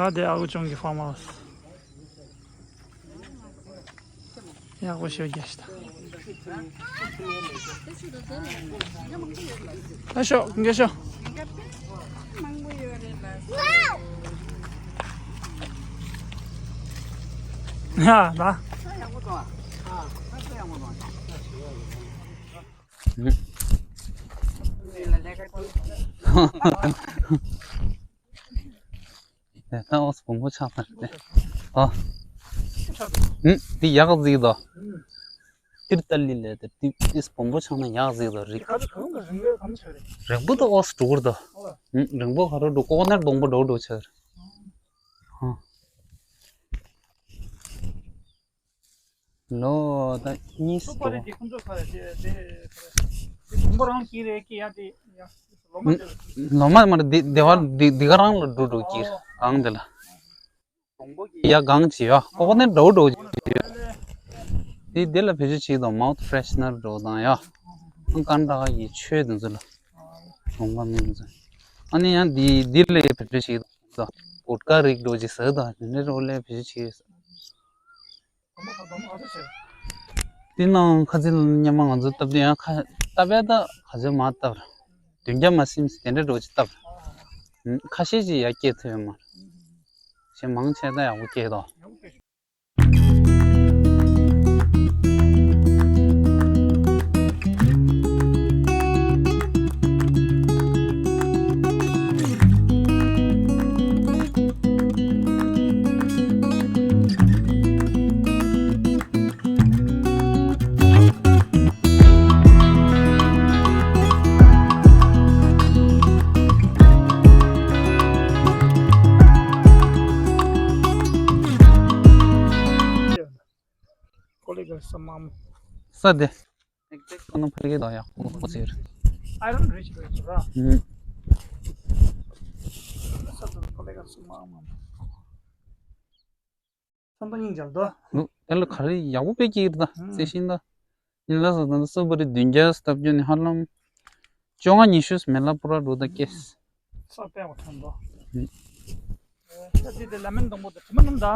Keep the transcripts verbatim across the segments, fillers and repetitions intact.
ད་དེ་ཨ་ཁུ་ཆུང་གི་ཕ་མ་ཡག་པོ་ཞིག་རྒྱག་ཤི་ད། ད་ཤོག་ཀུན་དགའ་ཤོག་ཡ་ད། ད་ཨོ་སི་བོང་བུ་ཆགས་པ་རེད། ཨ། ཨུ། འདི་ཡག་གཟིགས་དོ། ཏིར་ཏ་ལི་ལས་དེ་ཏི་ཏིས་བོང་བུ་ཆགས་ན་ཡག་གཟིགས་དོ་རིག་རིང་པོ་ད་ཨོ་སི་འགྲོ་གི་རེད་དོ། ཨུ། རིང་པོ་ག་རེ་འགྲོ་ཀོ་ནར་སྡོང་པོ་འགྲོ་འགྲོ་ཆགས་རེད། ཨ། ལོ་ད་གཉིས་སུ་འགྲོ། ཁོ་རང་གི་ཁོང་ཚོ་ཁ་རེད་དེ་དེ་ཁོ་རེད། དེ་དུམ་བུ་རང་གི་རེད་ཀི་ཡ་དེ་ཡ། ལོ་མ་དེ་ལོ་མ་མ་རེད། འདི་སྡེ་བ་འདི་འདི་ག་རང་ལ་འགྲོ་འགྲོ་ཀི་གང་དེ་ལ། ཡ་གང་ཅི་ཡ་ཁོ་ཁོ་ནས་འགྲོ་འགྲོ་ཀི་ཡ། དེ་དེ་ལ་བེད་སྤྱོད་བྱེད་དང་མའུ་ཐི་ཕེ་རེ་ཤི་ནར་འགྲོ་དང་ཡ། ཨང་ཀང་ཏ་ག་གི་ཆོས་དེ་ཚོ་ལ་ལོང་བ་མིན་ཚོ། ཨ་ནི་ཡང་འདི་འདི་ལ་བེད་སྤྱོད་བྱེད་དང་བོད་ཀ་རིགས་འགྲོ་ཅི་ཟེར་དང་དེ་འདྲ་རོ་ལས་བེད་སྤྱོད་བྱེད། དེ་ནང་ཁ་ཚིག་སྙན་མ་ང་ཚོ་བཏབ་དུས་ཡང་ཁ་བཏབ་པས་ད་ག་ཚོད་མ་བཏབ་ར། བདུན་བརྒྱ་མ་ཟིན་ཟིན་དེ་འདྲ་འགྲོ་ཅི་བཏབ་ར། ཁ་ཤས་ཅིག་ཡ་སྐྱེས་ཐུབ་ཡོད་མ་རེད། ཞེ་མང་ཆེ་ད་ཡག་པོ་སྐྱེས་དོ། ཀོ་ལི་ག་ས་མ་མོ། ས་དེ། ཁོ་ན་ཕ་གི་དང་ཡག་པོ་ཟེར། Iron rich རེད་ར། ཨུམ། ས་དེ་ཀོ་ལི་ག་ས་མ་མོ། ཚོན་པ་སྙིང་རྗེ་འདུག་ལུ་དེ་ལ་ག་རེ་ཡག་པོ་དཔེ་སྐྱེས་ཀྱི་རེད་ད། ཨུམ། རྩི་ཤིང་ད། ཉིན་ལ་ས་ད་སུ་བ་རི་བདུན་བརྒྱ་སྟབས་བརྒྱུད་ནས་ཧ་ལམ་བཅོ་ལྔ་ཉི་ཤུ་མེ་ལ་པུ་ར་འགྲོ་ད་སྐྱེས། ས་དཔེ་བ་ཐོན་འདུག་ཨུམ། ད་དེ་དེ་ལ་མན་དང་པོ་ད་དྲི་མ་སྣུམ་ད།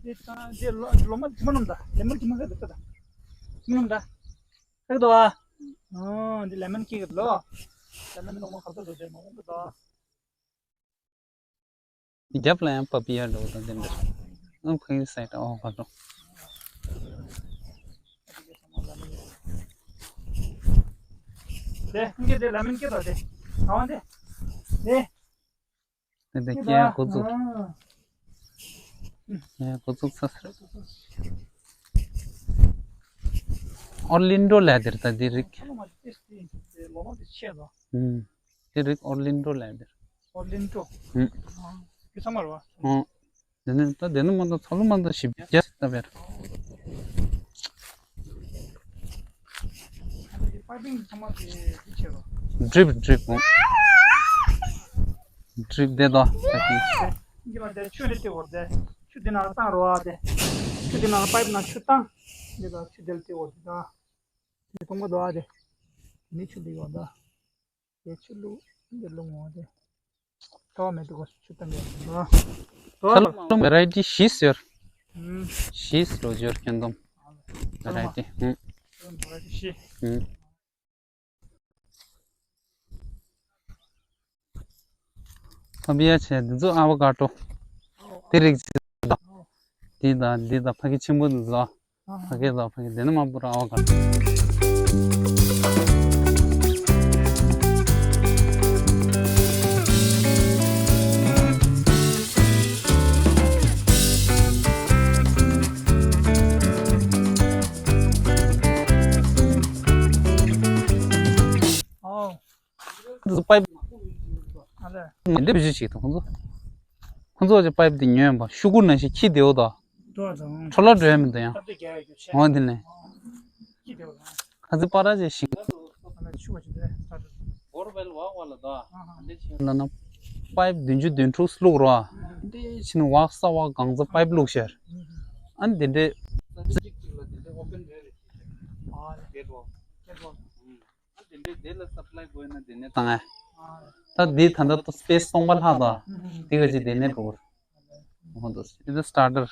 དེ་ད་དེ་ལོ་ལོ་མ་དྲི་མ་སྣུམ་ད་ལེ་མོན་གྱི་མ་ཟད་ད་ད། དྲི་མ་སྣུམ་ད། ཧེག་དོ་ཨ། ཨོ་དེ་ལེ་མོན་གྱི་ལོ། ལེ་མོན་དང་པོ་ཁ་ཚ་འགྲོ་དེ་མ་འོང་གི་ད། རྒྱབ་ལ་ཡང་པ་པི་ཡ་འགྲོ་དང་དེ་འདྲ། ཨང་ཁོའི་སའི་ཏ་ཨོ་ཧ་ཏོ། དེ་ངས་དེ་ལ་མིན་སྐད་དོ་དེ། གང་དེ། དེ། དེ་དེ་སྐད་ཡ་འགོ་བཙུགས། ཡ་འགོ་བཙུགས་ཚར། ཨོར་ལིན་ཌོ་ལ་དེར་ད་དེ་རིགས། ཨུམ། དེ་རིགས་ཨོར་ལིན་ཌོ་ལ་དེར། ཨོར་ལིན་ཌོ། ཨུམ། དེ་ཚང་མ་རེད་བ། ཨོ། དེ་ནས་ད་དེ་ནས་མ་ད་ཚ་ལུ་མ་ད་ཞིབ་རྒྱས་ད་བེར། པའི་པིང་ཚང་མ་དེ་དེ་བྱས་རོ། ཌྲིབ་ཌྲིབ་ཨོ། ཌྲིབ་དེ་ད་ད་དེ། འདི་ལ་དེ་ཆུ་རེ་དེ་བོར་དེ། ཆུ་དེ་ནང་བཏང་རོ་ཨ་དེ། ཆུ་དེ་ནང་པའིབ་ནང་ཆུ་བཏང་། འདི་ལ་ཆུ་དེ་ལ་དེ་བོར་དེ་ད། དེ་གཏོང་གོ་དོ་ཨ་དེ། ནི་ཆུ་དེ་བོར་ད། དེ་ཆུ་ལུ་འདི་ལུ་ངོ་དེ། ཐོག་མེད་དུ་གོ་ཆུ་བཏང་གི་ཡོད། ཁ་ལོ་ཝེ་རའི་ཊི་བཞི་ཟེར། ཨུམ། བཞི་ལོ་སྦྱོར་ཁྱོན་བསྡོམས་ཝེ་རའི་ཊི། ཨུམ། ཝེ་རའི་ཊི་བཞི། ཨུམ། ཐོ་བི་ཡ་ཆེ་འདི་ཚོ་ཨ་བོ་ཀ་ཏོ། དེ་རིགས་ཅིག་དང་། འདི་དང་འདི་དང་ཕ་གི་ཆེན་པོ་འདི་ཚོ། ཕ་གི་དང་ཕ་གི་དེ་ནི་མ་བུ་ར་ཨ་བོ་ཀ་ཏོ། ཨོ། འདི་ཚོ་པའིབ། ཨ་ལས། ངན་འདྲེ་བེད་སྤྱོད་བྱེད་དང་ཁོང་ཚོ། ཁོང་ཚོ་ཀྱི་པའིབ་དེ་ཉོས་པ་ཤུ་གུ་ནང་བཞིན་ཁྱི་དེའོ་དང་། འགྲོ་དང་། འཕྲོ་བརླག་འགྲོ་ཡ་མི་འདུག་ཡང་། འོ་དེ་ནས། ཁྱི་དེའོ་དང་། ཁ་ཚི་པ་ར་ཅེ་ཞིག་ཨ་ལས་ཆུ་བ་ཅིག་རེད། ལ་ན། པའིབ་བདུན་ཅུ་དོན་དྲུག་བླུགས་རོགས། འདི་ཕྱི་ནས་བག་ས་བག་གང་ཚ་པའིབ་བླུགས་ཤར། ཨ་ནི་དེ་འདྲས། དེ་འདྲའི་དེ་ལ་སབ་ལའི་དགོས་ན་དེ་ནས་བཏང་ཨ། ད་འདི་ད་ལྟ་སི་པེ་སི་སྟོང་པ་ལྷག་དང་། དེ་ག་ཅིག་དེ་ནས་འགྲོ་གི་རེད། ཧོ་དོ་སི། ཨི་ཟི་སི་ཊར་ཊར།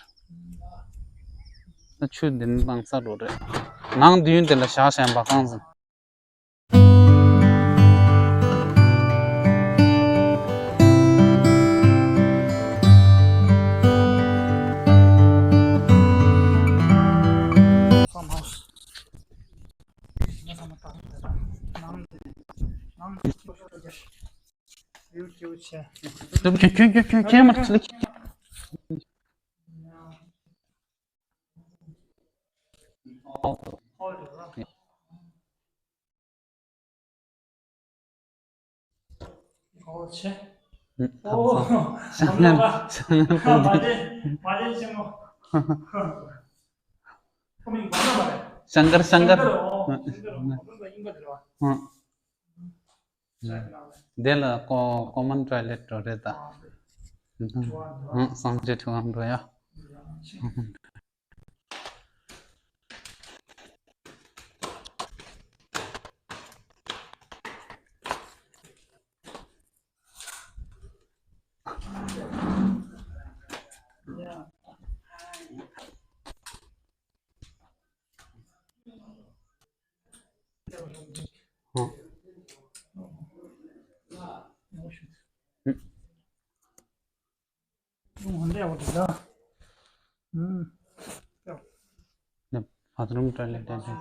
ཆུ་འདི་ནི་བཏང་ས་འགྲོ་རེད། ནང་དུས་ཡུན་དེ་ལ་བཞག་བཞག་པ་གང་ཟིན། ཁྱོད་ཁྱོད་ཁྱོད་ཁྱོད་མར་ཅི་ལ། ཨོ་ཆེ། ཨོ། ཤང་ངན་ཤང་ངན་ཀུན་མ་དེ་མ་དེ་ཆེན་མོ། ཁོ་མིང་གོ་ན་མ་རེད། ཤང་ཀར་ཤང་ཀར། ཤང་ཀར། ཨོ་ཤང་ཀར། ཨོ་ཁོ་མིང་གོ་ཡིན་པ་དེ་རེད་བ། ཨ། དེ་ལ་ཀོ་ཀོ་མན་ཊོའི་ལེཊ་འགྲོ་རེད་ད། ཨ་སངས་རྒྱས་ཁྲི་ཁང་འགྲོ་ཡ། ང་འདྲ་བ་འདྲ། ཨུམ། ནི་བྷ་ཐི་རུམ་ཊོའི་ལེཊ་དེ་འདྲ།